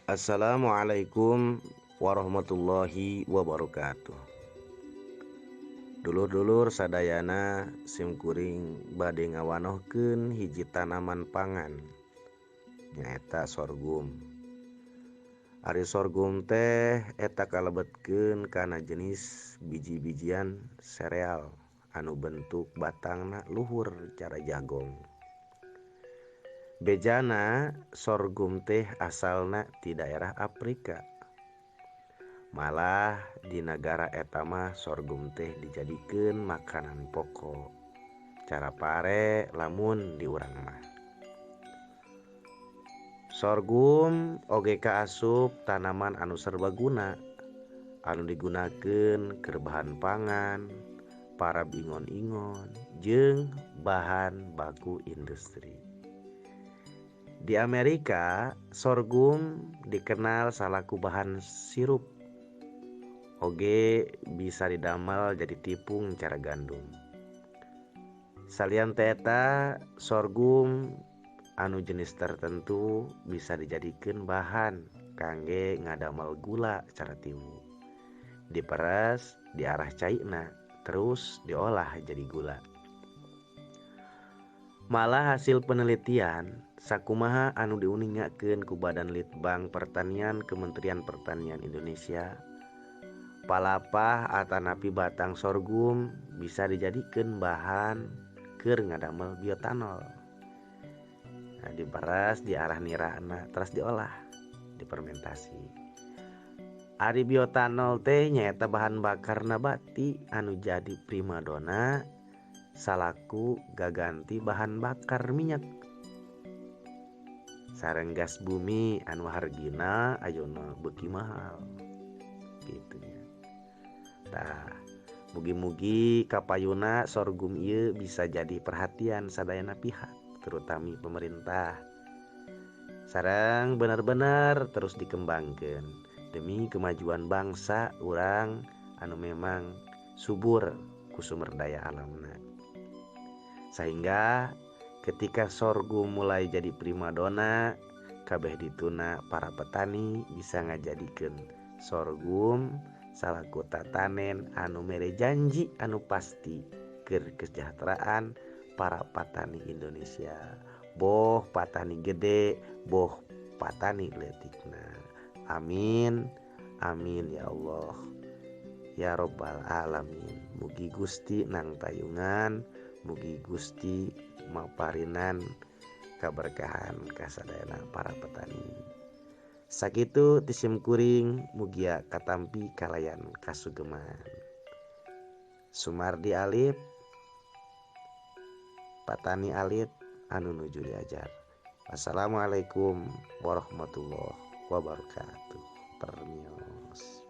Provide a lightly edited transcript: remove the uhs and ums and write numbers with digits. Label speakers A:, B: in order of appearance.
A: Assalamualaikum warahmatullahi wabarakatuh. Dulur-dulur sadayana, simkuring bade ngawanohkeun hiji tanaman pangan, nyaeta sorghum. Ari sorghum teh eta kalebetkeun kana jenis biji-bijian sereal anu bentuk batangna luhur cara jagong. Bejana sorghum teh asalna ti daerah Afrika. Malah di nagara eta mah sorghum teh dijadikeun makanan pokok. Cara pare lamun di urang mah. Sorghum oge kaasup tanaman anu serbaguna, anu digunakeun keur bahan pangan, para ingon-ingon, jeung bahan baku industri. Di Amerika, sorghum dikenal salaku bahan sirup. Oge bisa didamel jadi tipung cara gandum. Salian ti eta, sorghum anu jenis tertentu bisa dijadikeun bahan kangge ngadamel gula cara tiwu. Diperes, diarah caina, terus diolah jadi gula. Malah hasil penelitian sakumaha anu diuningakeun ku Badan Litbang Pertanian Kementerian Pertanian Indonesia, palapah atanapi batang sorghum bisa dijadikeun bahan keur ngadamel biotanol. Nah, diperes, diarah nirana, terus diolah, difermentasi. Ari biotanol teh nyaeta bahan bakar nabati anu jadi primadona salaku gaganti bahan bakar minyak sareng gas bumi anu hargina ayeuna beuki mahal gitu nya. Tah, mugi-mugi kapayuna sorghum ieu bisa jadi perhatian sadayana pihak, terutami pemerintah. Sareng bener-bener terus dikembangkeun demi kemajuan bangsa urang anu memang subur ku sumber daya alamna. Sehingga ketika sorghum mulai jadi primadona, kabeh dituna para petani bisa ngajadikeun sorghum salaku tatanen anu mere janji anu pasti keur kesejahteraan para petani Indonesia. Boh petani gede, boh petani leutikna. Amin, amin ya Allah ya Rabbal alamin. Mugi Gusti nang tayungan, mugi Gusti maparinan kaberkahan kasadayana para petani. Sakitu ti simkuring, mugia katampi kalayan kasugeman. Sumardi Alip, petani alit anu nuju diajar. Wassalamualaikum warahmatullahi wabarakatuh. Permios.